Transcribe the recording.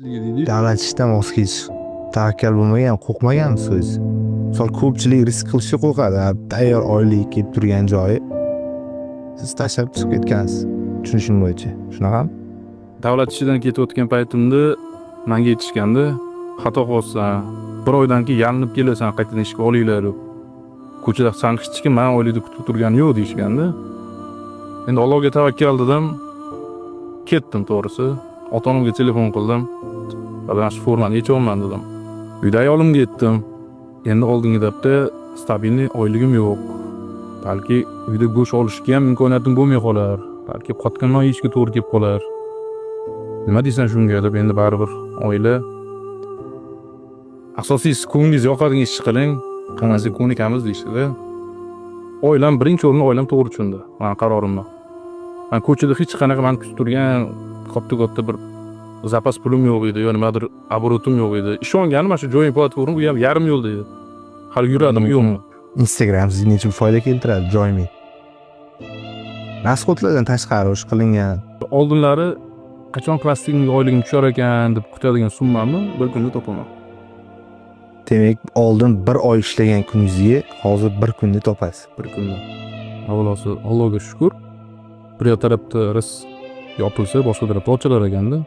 Davlat ishidan voz kechish tavakkal bo'lmagan, qo'rqmaganmisiz o'zi? Misol, ko'pchilik risk qilishga qo'rqadi. Ha, tayyor oylik kelib turgan joyi, siz tashlab chiqib ketgansiz, tushunishim bo'yicha, shunaqami? Davlat ishidan ketayotgan paytimda manga aytishgandi: "Xato qilyapsan, bir oydan keyin yalinib kelasan, qaytadan ishga olinglar deb. Ko'chada sanqishchi kim, man oylikni kutib turgani yo'q", deyishgandi. Endi Allohga tavakkal dedim, ketdim. To'g'risi, ota onamga telefon qildim: "Mana shu formani yechyapman", dedim. Uyda ayolimga aytdim: "Endi oldingi dapda стабильный oyligim yo'q, balki uyda go'sht olishga ham imkoniyatim bo'lmay qolar, balki qotgan non yeyishga to'g'ri kelib qolar, nima deysan shunga?" deb. Endi baribir oila asosiysi, ko'nglingiz yoqadigan ishni qiling, qanaqasiga ko'nikamiz, deyishdida. Oilam birinchi o'rinda, oilam to'g'ri tushundi mani qarorimni. Man ko'chada hech qanaqa mani kutib turgan katta katta bir запас pulim yo'q edi yo nimadir оборот im yo'q edi. Ishonganim mana shu Join platforma, u ham yarim yo'lda edi hali, yuradimi, yo'qmi. Instagram sizga necha foyda keltiradi Joyme, расход lardan tashqari o'sha qilingan? Oldinlari qachon plastikning oyligim tushar ekan deb kutadigan summamni bir kunda topaman. Demak, oldin bir oy ishlagan kuningizga hozir bir kunda topasiz. Bir kunda. Avvalosi, Allohga shukur, bir tarafda rizq yopilsa, boshqa tarafda ochilar ekanda.